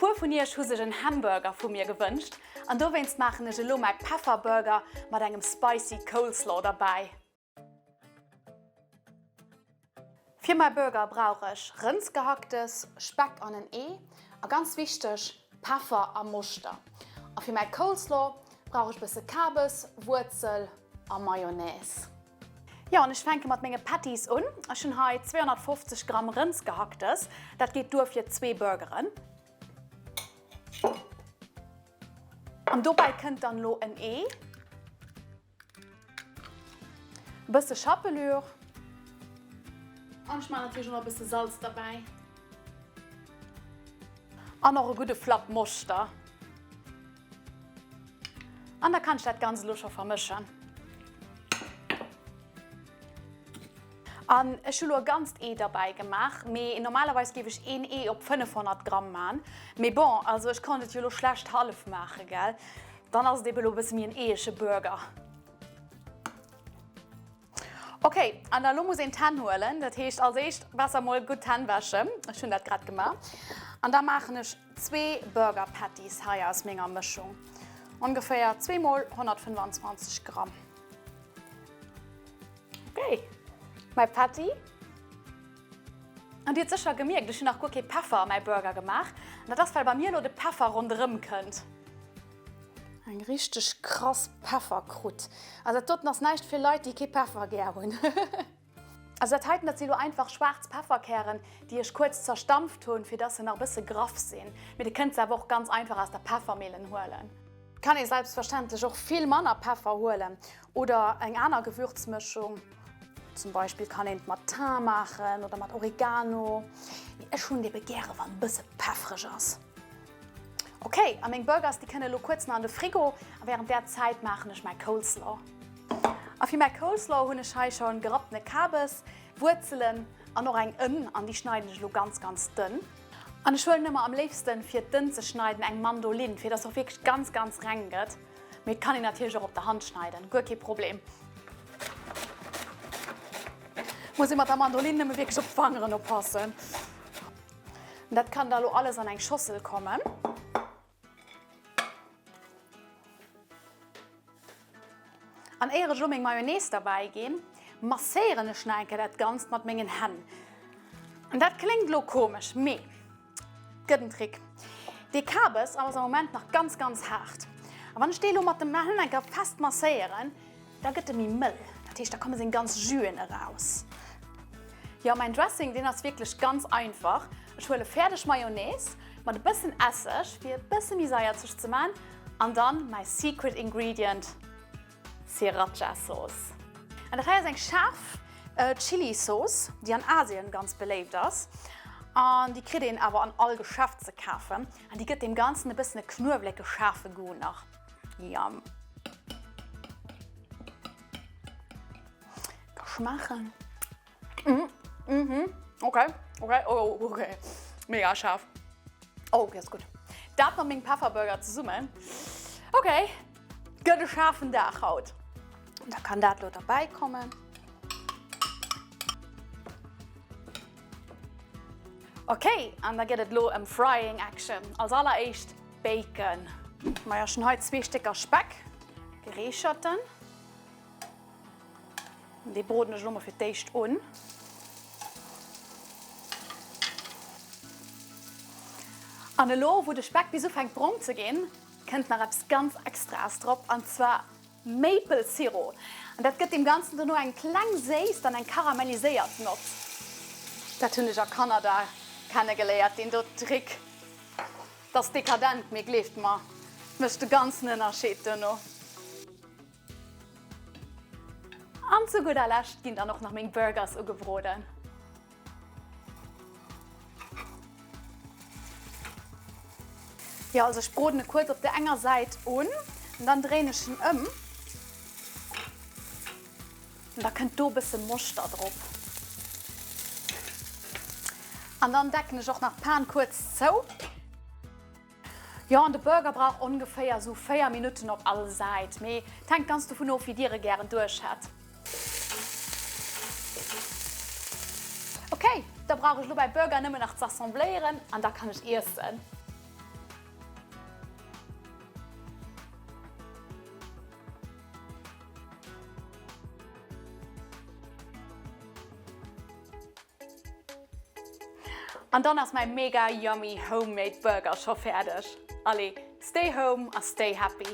puer vun iech hu sech en Hamburger vu mir gewënscht an dowéinst maachen ech elo mäi Pefferburger mat engem spicy Coleslaw derbäi. Fir mäi Burger brauch ech Rëndsgehacktes, Speck an en Ee a ganz wichteg, Peffer a Moschter. A fir mäi Coleslaw brauch ech bësse Kabes, Wuerzel a Mayonnaise. Jo, an ech fänke mat menge Patties un. Ech hunn hei 250 Gramm Rëndsgehacktes, dat geet duer fir zwee Burgeren. An dobäi kënnt dann elo en Ee, e bësse Chapelure an ech maachen natierlech och nach e bësse Salz derbäi an och e gudde Flapp Moschter. An da kann ech dat Ganzt elo scho vermëschen. An ech hu lo e ganzt Ee derbäi gemaach, mee normalerweis géif ech een Ee op 500 Gramm man. Mee bon, also ech konnt et jo lo schlecht hallef maache, gell? Dann ass et eben lo e bësse méi en eeëge Burger. Ok, an da lo muss een d'Hänn huelen. Dat heescht als éischt besser mol gutt d'Hänn wäschen. Ech hunn dat grad gemaach. An da maachen ech zwee Burger Patties hei aus menger Mëschung. Ongeféier zweemol 125 Gramm. Ok, mäi Patty. An dir hutt sécher gemierkt, ech hunn nach guer kee Peffer a mäi Burger gemaach. An dat ass, well bei mir elo de Peffer ronderëm kënnt. Eng richteg krass Pefferkrutt. Also dat doten ass näischt fir Leit, déi kee Peffer gär hunn. Also dat heiten, dat si lo einfach schwaarz Pefferkären, déi ech kuerz zerstampft hunn, fir dass se nach e bësse graff sinn. Mee dir kënnt se awer och ganz einfach aus der Peffermillen huelen. Kann ee selbstverständlech och vill manner Peffer huelen oder eng aner Gewürzmëschung. Zum Beispill kann een et mat Thym maachen oder mat Oregano. Mee ech hunn et ebe gäre wann e bësse peffereg ass. Ok, a meng Burgers déi kënne elo kuerz nach an de Frigo a wärend där Zäit maachen ech mäi Coleslaw. A fir mäi Coleslaw hunn ech hei schonn gerapptene Kabes, Wuerzelen an och eng Ënn an déi schneiden ech elo ganz ganz dënn. An ech huelen ëmmer am léifsten fir d'Ënn ze schneiden eng Mandolin, fir dass och wierklech ganz ganz reng gëtt. Mee et kann een natierlech och op der Hand schneiden, guer kee Problem. Muss ee mat der Mandolin nëmme wierklech op d'Fangeren oppassen. Dat kann da lo alles an eng Schossel kommen. An éier ech lo meng Mayonnaise derbäi ginn, masséieren ech nach eng Kéier dat Ganzt mat mengen Hänn. An dat kléngt lo komesch, mee et gëtt en Trick. Dee Kabes ass am Moment nach ganz, ganz haart. A wann ech dee lo mat den Hänn eng Kéier fest masséieren, Da gëtt e méi mëll, dat heescht da komme seng ganz Jüen eraus. Jo, mäin Dressing deen ass wierklech ganz einfach. Ech huele fäerdeg Mayonnaise mat e bëssen Esseg fir e bësse méi saierzeg ze man an dann mäi secret ingredient, Sriracha Sauce. An dat hei ass eng schaarf Chili Sauce, déi an Asien ganz beléift ass an déi kritt een awer an all Geschäft ze kafen an déi gëtt deem Ganzen e bëssen e knueweleke schaarfe Goût nach. Yum. Ka schmaachen. Mm, mhm. Okay, okay, oh, okay. Mega scharf. Oh, okay, ist gut. Dat mat mengem Pefferburger zesummen. Okay, gëtt e schaarfen Dag haut. Da kann dat lo derbäi kommen. Okay, an da gëtt et lo ëm Frying Action. Als alleréischt Bacon. Maja, ech hunn hei zwee Stécker Speck, gereecherten. Dee broden ech elo mol fir d'éischt un. An elo wou de Speck bis ufänkt brong ze ginn, kënnt nach eppes ganz Extraes drop, an zwar Maple Sirop. An dat gëtt deem Ganzen dono eng kleng Séisst an eng karamelliséiert Nott. Dat hunn ech a Kanada kennegeléiert, deen do Trick. 't ass dekadent, mee gleeft mer, 't mécht de ganzen Ënnerscheed duerno. An zu gudder Lescht ginn dann och nach meng Burgers ugebroden. Jo, also ech broden e kuerz op der enger Säit un an dann dréin ech en ëm. An da kënnt do e bësse Moschter drop. An dann decken ech och nach d'Pan kuerz zou. Jo, an de Burger brauch ongeféier sou 4 Minutten op all Säit, mee et hänkt ganz dovun of, wéi dir e gären duerch hätt. Ok, da brauch ech lo mäi Burger nëmmen nach z'assembléieren an da kann ech iessen. An dann ass mäi mega yummy homemade Burger scho fäerdeg. Allez, stay home a stay happy!